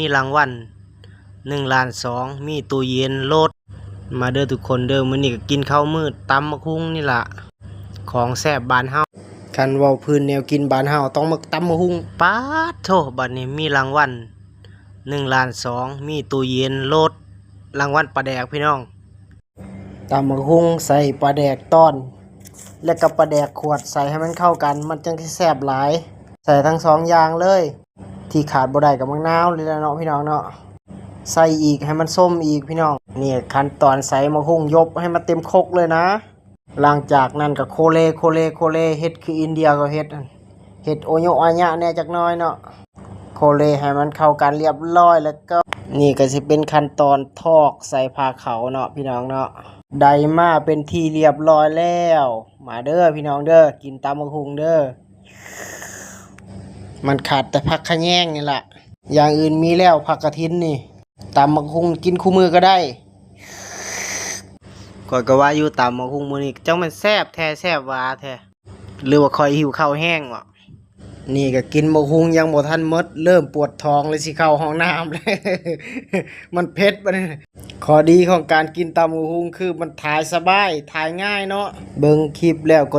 ມີລາງວັນໜຶ່ງລ້ານສອງ ມີຕູ້ເຢັນ ລົດ. ມາເດີທຸກຄົນເດີ ມື້ນີ້ກໍກິນເຂົ້າມື້ ຕຳບັກຫຸ່ງນີ້ລະ ຂອງແຊບບ້ານເຮົາ. ຄັນເວົ້າພື້ນແນວກິນບ້ານເຮົາ ຕ້ອງມາຕຳບັກຫຸ່ງ. ປາດໂທ້ ບັດນີ້ມີລາງວັນໜຶ່ງລ້ານສອງ ມີຕູ້ເຢັນ ລົດ. ລາງວັນປາແດກພີ່ນ້ອງ. ຕຳບັກຫຸ່ງໃສ່ປາແດກຕອນ ແລະກະປາແດກຂວດ ໃສ່ໃຫ້ມັນເຂົ້າກັນ ມັນຈັ່ງຊິແຊບຫຼາຍ. ໃສ່ທັງສອງຢ່າງເລີຍ. ທີ່ຂາດບໍ່ໄດ້ກໍໝາກນາວນີ້ແຫຼະເນາະພີ່ນ້ອງເນາະ. ໃສ່ອີກ ໃຫ້ມັນສົ້ມອີກພີ່ນ້ອງ. ນີ້ຂັ້ນຕອນໃສ່ບັກຫຸ່ງ ຍົບໃຫ້ມັນເຕັມຄົກເລີຍນະ. ຫຼັງຈາກນັ້ນກໍໂຄເລ ໂຄເລ ໂຄເລ ເຮັດຄືອິນເດຍເຂົາເຮັດ ເຮັດໂອໂຍະອາຍະແດ່ຈັກໜ້ອຍເນາະ. ໂຄເລໃຫ້ມັນເຂົ້າກັນລຽບຮ້ອຍ ແລ້ວກໍ ນີ້ກໍຊິເປັນຂັ້ນຕອນຖອກໃສ່ຜ້າຂາວເນາະພີ່ນ້ອງເນາະ. ໄດ້ມາເປັນທີ່ລຽບຮ້ອຍແລ້ວ. ມາເດີພີ່ນ້ອງເດີ ກິນຕຳບັກຫຸ່ງເດີ. ມັນຂາດແຕ່ຜັກຂະແຍງນີ້ລະ ຢ່າງອື່ນມີແລ້ວ ຜັກກະທິນນີ້. ຕຳບັກຫຸ່ງກິນຄູ່ມື້ກໍໄດ້. ຂ້ອຍກໍວ່າຢູ່ ຕຳບັກຫຸ່ງມື້ນີ້ ຈັກແມ່ນແຊບແທ້ແຊບຫວາແທ້ ຫຼືວ່າຂ້ອຍຫິວເຂົ້າແຮງວະ? ນີ້ກໍກິນບັກຫຸ່ງຍັງບໍ່ທັນໝົດ ເລີ່ມປວດທ້ອງແລ້ວ ຊິເຂົ້າຫ້ອງນ້ຳແລ້ວ. ມັນເຜັດບັດນີ້. ຂໍ້ດີຂອງການກິນຕຳບັກຫຸ່ງຄືມັນຖ່າຍສະບາຍ ຖ່າຍງ່າຍເນາະ. ເບິ່ງຄລິບແລ້ວກໍ